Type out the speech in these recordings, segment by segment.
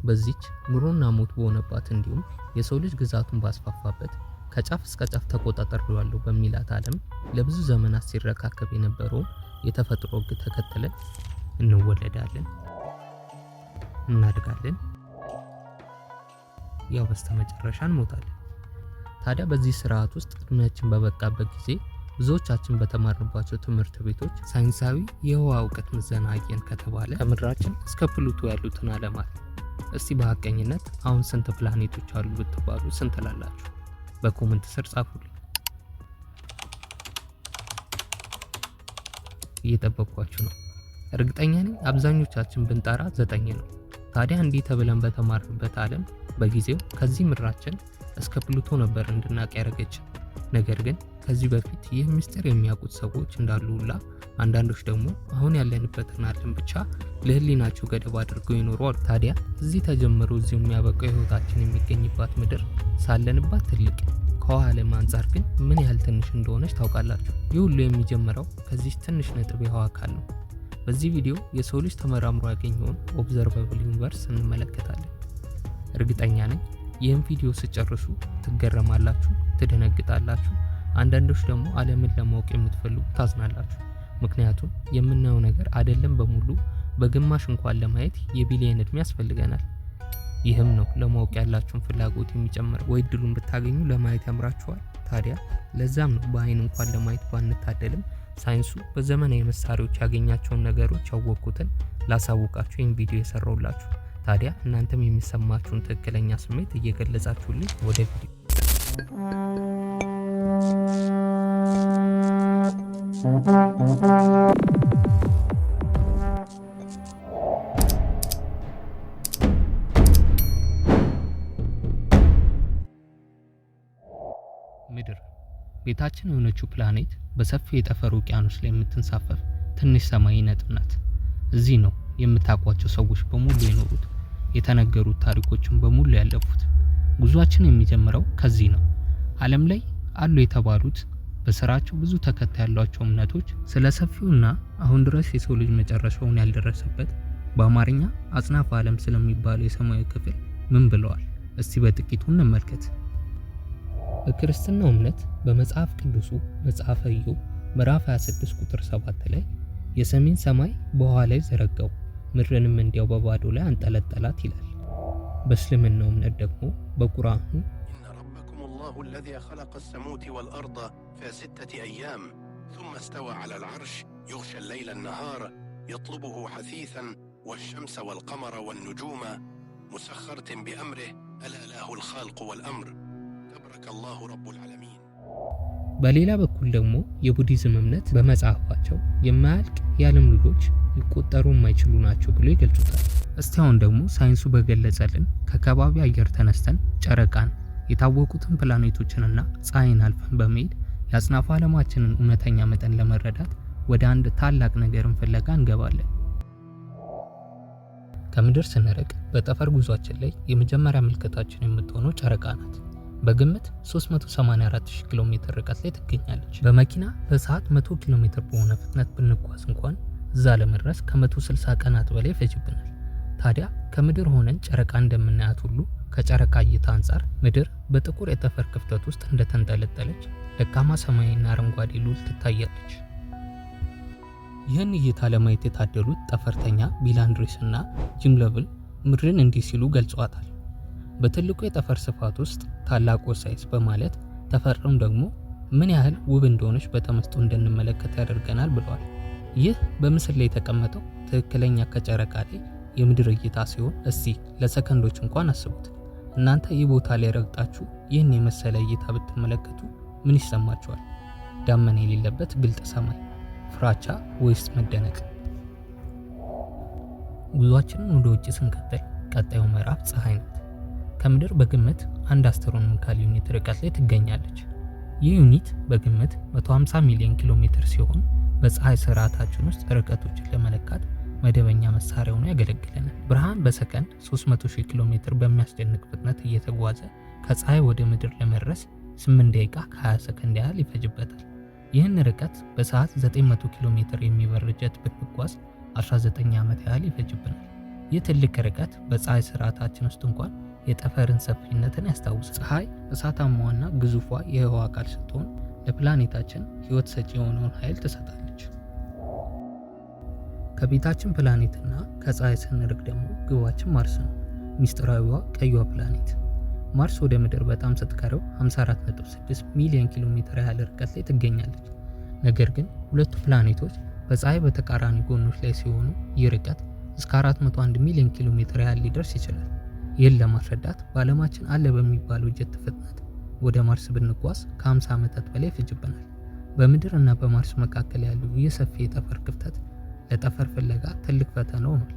በዚች ኑሮና ሞት በሆነባት እንዲሁም የሰው ልጅ ግዛቱን ባስፋፋበት ከጫፍ እስከ ጫፍ ተቆጣጠሬዋለሁ በሚላት ዓለም ለብዙ ዘመናት ሲረካከብ የነበረውን የተፈጥሮ ሕግ ተከትለን እንወለዳለን፣ እናድጋለን፣ ያው በስተመጨረሻ እንሞታለን። ታዲያ በዚህ ስርዓት ውስጥ እድሜያችን በበቃበት ጊዜ ብዙዎቻችን በተማርንባቸው ትምህርት ቤቶች ሳይንሳዊ የህዋ እውቀት ምዘና አየን ከተባለ ከምድራችን እስከ ፕሉቶ ያሉትን ዓለማት እስቲ በሀቀኝነት አሁን ስንት ፕላኔቶች አሉ ብትባሉ ስንት ላላችሁ? በ comment ስር ጻፉልኝ። እየጠበቅኳችሁ ነው። እርግጠኛ ነኝ አብዛኞቻችን ብንጠራ 9 ነው። ታዲያ እንዲህ ተብለን በተማርንበት ዓለም በጊዜው ከዚህ ምድራችን እስከ ፕሉቶ ነበር እንድናቅ ያደረገችን። ነገር ግን ከዚህ በፊት ይህ ምስጢር የሚያውቁት ሰዎች እንዳሉ ሁላ አንዳንዶች ደግሞ አሁን ያለንበትን ዓለም ብቻ ለህሊናቸው ገደብ አድርገው ይኖሩ አሉ። ታዲያ እዚህ ተጀምሮ እዚሁ የሚያበቃው ህይወታችን የሚገኝባት ምድር ሳለንባት ትልቅ ከውሃ ዓለም አንጻር ግን ምን ያህል ትንሽ እንደሆነች ታውቃላችሁ። ይህ ሁሉ የሚጀምረው ከዚህ ትንሽ ነጥብ የህዋ አካል ነው። በዚህ ቪዲዮ የሰው ልጅ ተመራምሮ ያገኘውን observable universe እንመለከታለን። እርግጠኛ ነኝ ይህን ቪዲዮ ስትጨርሱ ትገረማላችሁ፣ ትደነግጣላችሁ። አንዳንዶች ደግሞ ዓለምን ለማወቅ የምትፈልጉ ታዝናላችሁ። ምክንያቱም የምናየው ነገር አይደለም በሙሉ በግማሽ እንኳን ለማየት የቢሊየን እድሜ ያስፈልገናል። ይህም ነው ለማወቅ ያላችሁን ፍላጎት የሚጨምረው። ወይ እድሉን ብታገኙ ለማየት ያምራችኋል። ታዲያ ለዛም ነው በአይን እንኳን ለማየት ባንታደልም ሳይንሱ በዘመናዊ መሳሪያዎች ያገኛቸውን ነገሮች ያወቅኩትን ላሳውቃችሁ ይህን ቪዲዮ የሰራሁላችሁ። ታዲያ እናንተም የሚሰማችሁን ትክክለኛ ስሜት እየገለጻችሁልኝ ወደ ቪዲዮ። ምድር ቤታችን የሆነችው ፕላኔት በሰፊው የጠፈር ውቅያኖስ ላይ የምትንሳፈፍ ትንሽ ሰማያዊ ነጥብ ናት። እዚህ ነው የምታውቋቸው ሰዎች በሙሉ የኖሩት፣ የተነገሩት ታሪኮችን በሙሉ ያለፉት። ጉዟችን የሚጀምረው ከዚህ ነው። ዓለም ላይ አሉ የተባሉት በስራቸው ብዙ ተከታይ ያሏቸው እምነቶች ስለ ሰፊውና አሁን ድረስ የሰው ልጅ መጨረሻውን ያልደረሰበት በአማርኛ አጽናፈ ዓለም ስለሚባለው የሰማያዊ ክፍል ምን ብለዋል? እስቲ በጥቂቱ እንመልከት። በክርስትናው እምነት በመጽሐፍ ቅዱሱ መጽሐፈ ኢዮብ ምዕራፍ 26 ቁጥር 7 ላይ የሰሜን ሰማይ በውሃ ላይ ዘረጋው ምድርንም እንዲያው በባዶ ላይ አንጠለጠላት ይላል። በእስልምናው እምነት ደግሞ በቁርአኑ إن ربكم الله الذي خلق السموت والأرض في 6 أيام ثم استوى على العرش يغشى الليل النهار يطلبه حثيثا والشمس والقمر والنجوم مسخرة بأمره ألا له الخلق والأمر تبارك الله رب العالمين። በሌላ በኩል ደግሞ የቡዲዝም እምነት በመጽሐፋቸው የማያልቅ የዓለም ሉሎች ሊቆጠሩ የማይችሉ ናቸው ብሎ ይገልጹታል። እስቲ አሁን ደግሞ ሳይንሱ በገለጸልን ከከባቢ አየር ተነስተን ጨረቃን፣ የታወቁትን ፕላኔቶችንና ፀሐይን አልፈን በመሄድ የአጽናፈ ዓለማችንን እውነተኛ መጠን ለመረዳት ወደ አንድ ታላቅ ነገርን ፍለጋ እንገባለን። ከምድር ስንርቅ በጠፈር ጉዟችን ላይ የመጀመሪያ ምልከታችን የምትሆነው ጨረቃ ናት። በግምት 384000 ኪሎ ሜትር ርቀት ላይ ትገኛለች። በመኪና በሰዓት 100 ኪሎ ሜትር በሆነ ፍጥነት ብንጓዝ እንኳን እዛ ለመድረስ ከ160 ቀናት በላይ ይፈጅብናል። ታዲያ ከምድር ሆነን ጨረቃ እንደምናያት ሁሉ ከጨረቃ እይታ አንጻር ምድር በጥቁር የጠፈር ክፍተት ውስጥ እንደተንጠለጠለች ደካማ ሰማያዊና አረንጓዴ ሉል ትታያለች። ይህን እይታ ለማየት የታደሉት ጠፈርተኛ ቢል አንድሪስ እና ጂም ሎቨል ምድርን እንዲህ ሲሉ ገልጸዋታል። በትልቁ የጠፈር ስፋት ውስጥ ታላቁ ሳይንስ በማለት ተፈጥሮም ደግሞ ምን ያህል ውብ እንደሆነች በተመስጦ እንድንመለከት ያደርገናል ብለዋል። ይህ በምስል ላይ የተቀመጠው ትክክለኛ ከጨረቃ ላይ የምድር እይታ ሲሆን እስቲ ለሰከንዶች እንኳን አስቡት። እናንተ ይህ ቦታ ላይ ረግጣችሁ ይህን የመሰለ እይታ ብትመለከቱ ምን ይሰማችኋል? ዳመና የሌለበት ግልጥ ሰማይ፣ ፍራቻ ወይስ መደነቅ? ጉዟችንን ወደ ውጭ ስንቀጥል ቀጣዩ ምዕራፍ ፀሐይ ናት። ከምድር በግምት አንድ astronomical unit ርቀት ላይ ትገኛለች። ይህ unit በግምት 150 ሚሊዮን ኪሎ ሜትር ሲሆን በፀሐይ ስርዓታችን ውስጥ ርቀቶችን ለመለካት መደበኛ መሳሪያ ሆኖ ያገለግለናል። ብርሃን በሰከንድ 300,000 ኪሎ ሜትር በሚያስደንቅ ፍጥነት እየተጓዘ ከፀሐይ ወደ ምድር ለመድረስ 8 ደቂቃ ከ20 ሰከንድ ያህል ይፈጅበታል። ይህን ርቀት በሰዓት 900 ኪሎ ሜትር የሚበር ጀት ብንጓዝ 19 ዓመት ያህል ይፈጅብናል። ይህ ትልቅ ርቀት በፀሐይ ስርዓታችን ውስጥ እንኳን የጠፈርን ሰፊነትን ያስታውሳል። ፀሐይ እሳታማዋና ግዙፏ የህዋ አካል ስትሆን ለፕላኔታችን ህይወት ሰጪ የሆነውን ኃይል ትሰጣለች። ከቤታችን ፕላኔትና ከፀሐይ ስንርቅ ደግሞ ግባችን ማርስ ነው፣ ሚስጥራዊዋ ቀይዋ ፕላኔት። ማርስ ወደ ምድር በጣም ስትቀርብ 54.6 ሚሊዮን ኪሎ ሜትር ያህል ርቀት ላይ ትገኛለች። ነገር ግን ሁለቱ ፕላኔቶች በፀሐይ በተቃራኒ ጎኖች ላይ ሲሆኑ ይህ ርቀት እስከ 401 ሚሊዮን ኪሎ ሜትር ያህል ሊደርስ ይችላል። ይህን ለማስረዳት በዓለማችን አለ በሚባለው ጀት ፍጥነት ወደ ማርስ ብንጓዝ ከ50 ዓመታት በላይ ይፈጅብናል። በምድር እና በማርስ መካከል ያለው ይህ ሰፊ የጠፈር ክፍተት ለጠፈር ፍለጋ ትልቅ ፈተና ሆኗል።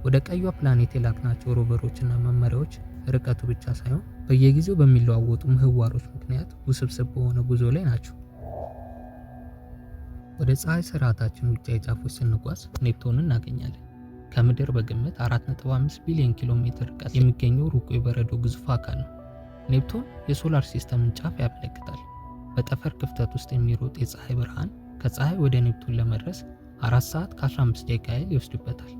ወደ ቀይዋ ፕላኔት የላክናቸው rover ኦችና መመሪያዎች ርቀቱ ብቻ ሳይሆን በየጊዜው በሚለዋወጡ ምህዋሮች ምክንያት ውስብስብ በሆነ ጉዞ ላይ ናቸው። ወደ ፀሐይ ስርዓታችን ውጫዊ ጫፎች ስንጓዝ ኔፕቱንን እናገኛለን። ከምድር በግምት 4.5 ቢሊዮን ኪሎ ሜትር ርቀት የሚገኘው ሩቁ የበረዶ ግዙፍ አካል ነው። ኔፕቱን የ solar system ን ጫፍ ያመለክታል። በጠፈር ክፍተት ውስጥ የሚሮጥ የፀሐይ ብርሃን ከፀሐይ ወደ ኔፕቱን ለመድረስ 4 ሰዓት ከ15 ደቂቃ ያህል ይወስድበታል።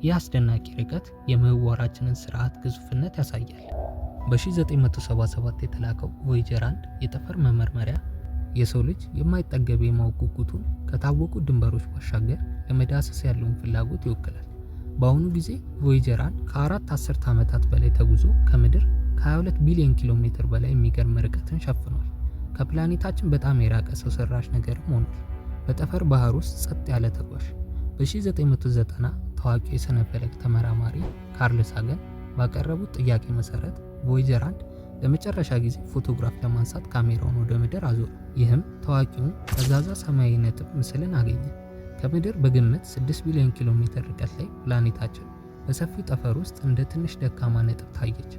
ይህ አስደናቂ ርቀት የምህዋራችንን ስርዓት ግዙፍነት ያሳያል። በ1977 የተላከው ቮይጀር 1 የጠፈር መመርመሪያ የሰው ልጅ የማይጠገብ የማወቅ ጉጉቱን ከታወቁ ድንበሮች ባሻገር ለመዳሰስ ያለውን ፍላጎት ይወክላል። በአሁኑ ጊዜ ቮይጀር 1 ከአራት አስርት ዓመታት በላይ ተጉዞ ከምድር ከ22 ቢሊዮን ኪሎ ሜትር በላይ የሚገርም ርቀትን ሸፍኗል። ከፕላኔታችን በጣም የራቀ ሰው ሰራሽ ነገርም ሆኗል። በጠፈር ባህር ውስጥ ጸጥ ያለ ተጓዥ። በ1990 ታዋቂው የሥነ ፈለክ ተመራማሪ ካርል ሳገን ባቀረቡት ጥያቄ መሰረት ቮይጀር 1 ለመጨረሻ ጊዜ ፎቶግራፍ ለማንሳት ካሜራውን ወደ ምድር አዞረ። ይህም ታዋቂውን ፈዛዛ ሰማያዊ ነጥብ ምስልን አገኘ። ከምድር በግምት 6 ቢሊዮን ኪሎ ሜትር ርቀት ላይ ፕላኔታችን በሰፊው ጠፈር ውስጥ እንደ ትንሽ ደካማ ነጥብ ታየች።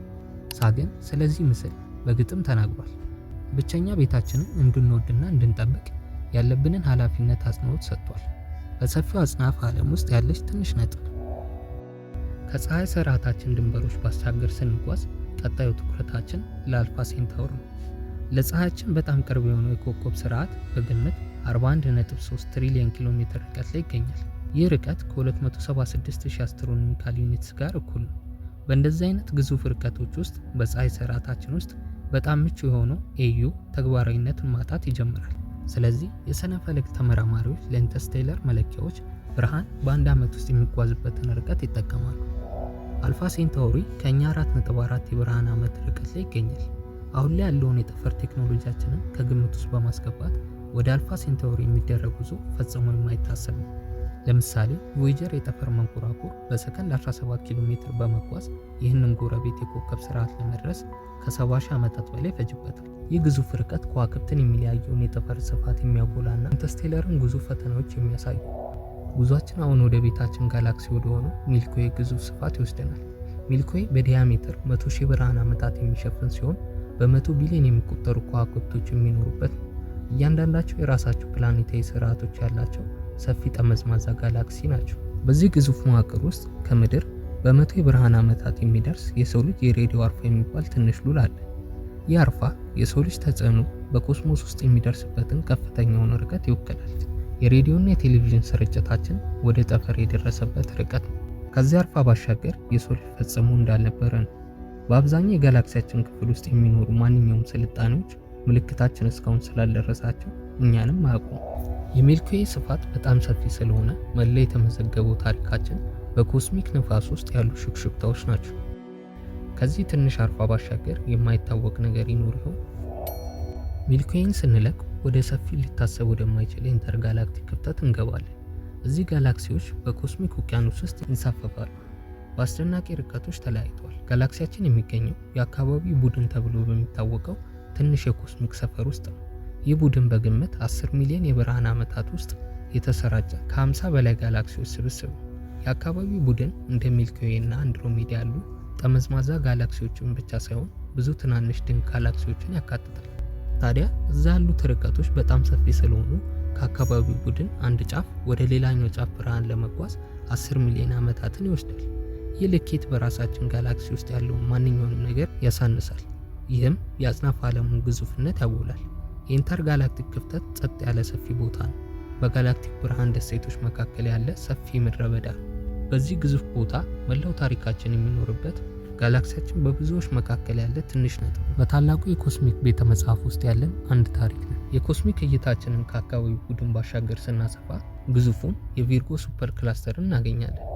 ሳገን ስለዚህ ምስል በግጥም ተናግሯል። ብቸኛ ቤታችንን እንድንወድና እንድንጠብቅ ያለብንን ኃላፊነት አጽንዖት ሰጥቷል። በሰፊው አጽናፈ ዓለም ውስጥ ያለች ትንሽ ነጥብ። ከፀሐይ ስርዓታችን ድንበሮች ባሻገር ስንጓዝ ቀጣዩ ትኩረታችን ለአልፋ ሴንታውር ነው። ለፀሐያችን በጣም ቅርብ የሆነው የኮከብ ስርዓት በግምት 41.3 ትሪሊዮን ኪሎ ሜትር ርቀት ላይ ይገኛል። ይህ ርቀት ከ276,000 astronomical units ጋር እኩል ነው። በእንደዚህ አይነት ግዙፍ ርቀቶች ውስጥ በፀሐይ ስርዓታችን ውስጥ በጣም ምቹ የሆነው AU ተግባራዊነትን ማጣት ይጀምራል። ስለዚህ የሥነ ፈለክ ተመራማሪዎች ለ interstellar መለኪያዎች ብርሃን በአንድ ዓመት ውስጥ የሚጓዝበትን ርቀት ይጠቀማሉ። አልፋ ሴንታውሪ ከኛ 4.4 የብርሃን ዓመት ርቀት ላይ ይገኛል። አሁን ላይ ያለውን የጠፈር ቴክኖሎጂያችንን ከግምት ውስጥ በማስገባት ወደ አልፋ ሴንታውሪ የሚደረግ ጉዞ ፈጽሞ የማይታሰብ ነው። ለምሳሌ ቮይጀር የጠፈር መንኮራኩር በሰከንድ 17 ኪሎ ሜትር በመጓዝ ይህንን ጎረቤት የኮከብ ስርዓት ለመድረስ ከ70 ሺህ ዓመታት በላይ ይፈጅበታል። ይህ ግዙፍ ርቀት ከዋክብትን የሚለያየውን የጠፈር ስፋት የሚያጎላና interstellar ን ግዙፍ ፈተናዎች የሚያሳዩ። ጉዟችን አሁን ወደ ቤታችን ጋላክሲ ወደ ሆነው Milky Way ግዙፍ ስፋት ይወስደናል። Milky Way በ diameter 100 ሺህ ብርሃን ዓመታት የሚሸፍን ሲሆን በመቶ ቢሊዮን የሚቆጠሩ ከዋክብቶች የሚኖሩበት ነው። እያንዳንዳቸው የራሳቸው ፕላኔታዊ ስርዓቶች ያላቸው ሰፊ ጠመዝማዛ ጋላክሲ ናቸው። በዚህ ግዙፍ መዋቅር ውስጥ ከምድር በመቶ የብርሃን ዓመታት የሚደርስ የሰው ልጅ የሬዲዮ አርፋ የሚባል ትንሽ ሉል አለ። ይህ አርፋ የሰው ልጅ ተጽዕኖ በኮስሞስ ውስጥ የሚደርስበትን ከፍተኛውን ርቀት ይወክላል። የሬዲዮና የቴሌቪዥን ስርጭታችን ወደ ጠፈር የደረሰበት ርቀት ነው። ከዚህ አርፋ ባሻገር የሰው ልጅ ፈጽሞ እንዳልነበረ ነው። በአብዛኛው የጋላክሲያችን ክፍል ውስጥ የሚኖሩ ማንኛውም ስልጣኔዎች ምልክታችን እስካሁን ስላልደረሳቸው እኛንም አያውቁም። የ Milky Way ስፋት በጣም ሰፊ ስለሆነ መላ የተመዘገበው ታሪካችን በ cosmic ንፋስ ውስጥ ያሉ ሹክሹክታዎች ናቸው። ከዚህ ትንሽ አርፋ ባሻገር የማይታወቅ ነገር ይኖር ይሆን? Milky Way ን ስንለቅ ወደ ሰፊው ሊታሰብ ወደማይችል የ intergalactic ክፍተት እንገባለን። እዚህ ጋላክሲዎች በ cosmic ውቅያኖስ ውስጥ ይንሳፈፋሉ። በአስደናቂ ርቀቶች ተለያይተዋል። ጋላክሲያችን የሚገኘው የአካባቢ ቡድን ተብሎ በሚታወቀው ትንሽ የ cosmic ሰፈር ውስጥ ነው። ይህ ቡድን በግምት 10 ሚሊዮን የብርሃን ዓመታት ውስጥ የተሰራጨ ከ50 በላይ ጋላክሲዎች ስብስብ ነው። የአካባቢው ቡድን እንደ Milky Way እና አንድሮሜዳ ያሉ ጠመዝማዛ ጋላክሲዎችን ብቻ ሳይሆን ብዙ ትናንሽ ድንቅ ጋላክሲዎችን ያካትታል። ታዲያ እዛ ያሉት ርቀቶች በጣም ሰፊ ስለሆኑ ከአካባቢው ቡድን አንድ ጫፍ ወደ ሌላኛው ጫፍ ብርሃን ለመጓዝ 10 ሚሊዮን ዓመታትን ይወስዳል። ይህ ልኬት በራሳችን ጋላክሲ ውስጥ ያለውን ማንኛውንም ነገር ያሳንሳል። ይህም የአጽናፈ ዓለሙን ግዙፍነት ያጎላል። የ intergalactic ክፍተት ጸጥ ያለ ሰፊ ቦታ ነው። በ galactic ብርሃን ደሴቶች መካከል ያለ ሰፊ ምድረ በዳ ነው። በዚህ ግዙፍ ቦታ መላው ታሪካችን የሚኖርበት ጋላክሲያችን በብዙዎች መካከል ያለ ትንሽ ነጥብ ነው። በታላቁ የ cosmic ቤተ መጽሐፍ ውስጥ ያለን አንድ ታሪክ ነው። የ cosmic እይታችንን ከአካባቢ ቡድን ባሻገር ስናሰፋ ግዙፉን የ Virgo Super Cluster ን እናገኛለን።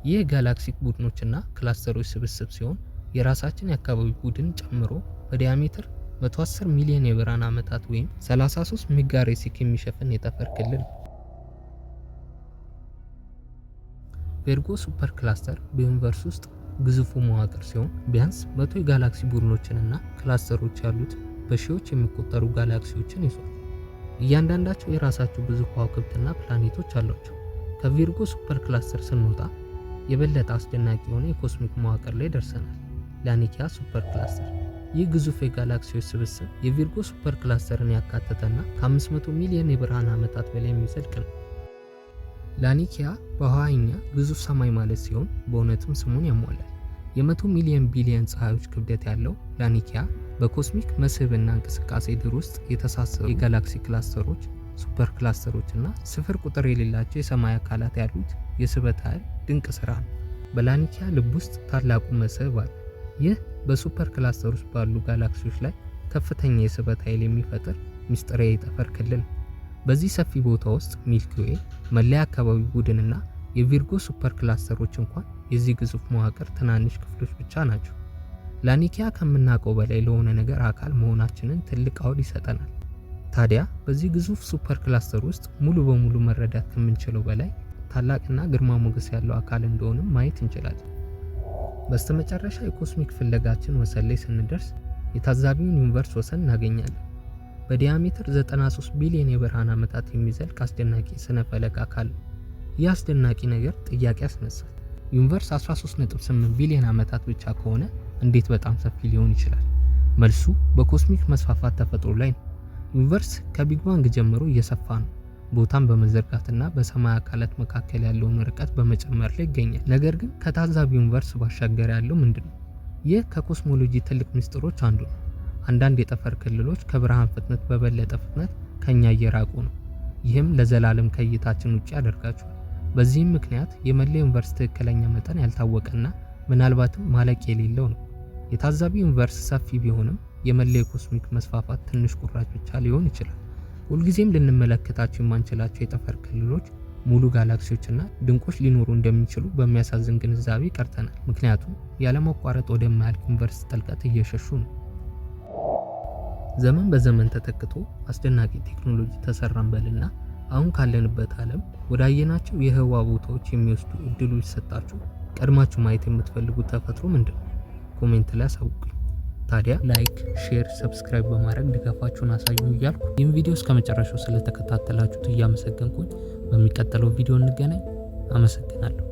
ይህ galaxy ቡድኖችና cluster ኦች ስብስብ ሲሆን የራሳችን የአካባቢ ቡድን ጨምሮ በ diameter 110 ሚሊዮን የብርሃን ዓመታት ወይም 33 megaparsec የሚሸፍን የጠፈር ክልል ነው። Virgo Super Cluster በ universe ውስጥ ግዙፉ መዋቅር ሲሆን ቢያንስ 100 የጋላክሲ ቡድኖችንና cluster ኦች ያሉት በሺዎች የሚቆጠሩ ጋላክሲዎችን ይዟል። እያንዳንዳቸው የራሳቸው ብዙ ከዋክብትና ፕላኔቶች አሏቸው። ከ Virgo Super Cluster ስንወጣ የበለጠ አስደናቂ የሆነ የ cosmic መዋቅር ላይ ደርሰናል። Laniakea Super Cluster። ይህ ግዙፍ የጋላክሲዎች ስብስብ የ Virgo Super Cluster ን ያካተተና ከ500 ሚሊዮን የብርሃን ዓመታት በላይ የሚዘልቅ ነው። ላኒኪያ በህዋይኛ ግዙፍ ሰማይ ማለት ሲሆን በእውነትም ስሙን ያሟላል። የ100 ሚሊዮን ቢሊዮን ፀሐዮች ክብደት ያለው ላኒኪያ በ cosmic መስህብና እንቅስቃሴ ድር ውስጥ የተሳሰሩ የጋላክሲ cluster ኦች፣ super cluster ኦች እና ስፍር ቁጥር የሌላቸው የሰማይ አካላት ያሉት የስበት ኃይል ድንቅ ስራ ነው። በላኒኪያ ልብ ውስጥ ታላቁ መስህብ አለ። ይህ በ super cluster ውስጥ ባሉ ጋላክሲዎች ላይ ከፍተኛ የስበት ኃይል የሚፈጥር ምስጢራዊ የጠፈር ክልል ነው። በዚህ ሰፊ ቦታ ውስጥ Milky Way፣ መለያ አካባቢ ቡድንና የ Virgo Super Cluster ኦች እንኳን የዚህ ግዙፍ መዋቅር ትናንሽ ክፍሎች ብቻ ናቸው። ላኒኪያ ከምናውቀው በላይ ለሆነ ነገር አካል መሆናችንን ትልቅ አውድ ይሰጠናል። ታዲያ በዚህ ግዙፍ super cluster ውስጥ ሙሉ በሙሉ መረዳት ከምንችለው በላይ ታላቅና ግርማ ሞገስ ያለው አካል እንደሆነም ማየት እንችላለን። በስተመጨረሻ የ cosmic ፍለጋችን ወሰን ላይ ስንደርስ የታዛቢውን universe ወሰን እናገኛለን። በ diameter 93 ቢሊዮን የብርሃን ዓመታት የሚዘልቅ አስደናቂ ስነ ፈለክ አካል ነው። ይህ አስደናቂ ነገር ጥያቄ ያስነሳል። Universe 13.8 ቢሊዮን ዓመታት ብቻ ከሆነ እንዴት በጣም ሰፊ ሊሆን ይችላል? መልሱ በ cosmic መስፋፋት ተፈጥሮ ላይ ነው። Universe ከ Big Bang ጀምሮ እየሰፋ ነው። ቦታን በመዘርጋትና በሰማይ አካላት መካከል ያለውን ርቀት በመጨመር ላይ ይገኛል። ነገር ግን ከታዛቢ universe ባሻገር ያለው ምንድን ነው? ይህ ከ cosmology ትልቅ ምስጢሮች አንዱ ነው። አንዳንድ የጠፈር ክልሎች ከብርሃን ፍጥነት በበለጠ ፍጥነት ከኛ እየራቁ ነው። ይህም ለዘላለም ከእይታችን ውጭ ያደርጋቸዋል። በዚህም ምክንያት የመላው universe ትክክለኛ መጠን ያልታወቀና ምናልባትም ማለቂያ የሌለው ነው። የታዛቢ universe ሰፊ ቢሆንም የመላው የ cosmic መስፋፋት ትንሽ ቁራጭ ብቻ ሊሆን ይችላል። ሁልጊዜም ልንመለከታቸው የማንችላቸው የጠፈር ክልሎች፣ ሙሉ ጋላክሲዎችና ድንቆች ሊኖሩ እንደሚችሉ በሚያሳዝን ግንዛቤ ቀርተናል። ምክንያቱም ያለማቋረጥ ወደማያልቅ universe ጥልቀት እየሸሹ ነው። ዘመን በዘመን ተተክቶ አስደናቂ ቴክኖሎጂ ተሰራን በልና አሁን ካለንበት ዓለም ወዳየናቸው የህዋ ቦታዎች የሚወስዱ እድሎች ሰጣችሁ ቀድማችሁ ማየት የምትፈልጉት ተፈጥሮ ምንድን ነው? Comment ላይ አሳውቁኝ። ታዲያ like፣ share፣ subscribe በማድረግ ድጋፋችሁን አሳዩኝ እያልኩ ይህን ቪዲዮ እስከ መጨረሻው ስለተከታተላችሁት እያመሰገንኩኝ በሚቀጥለው ቪዲዮ እንገናኝ። አመሰግናለሁ።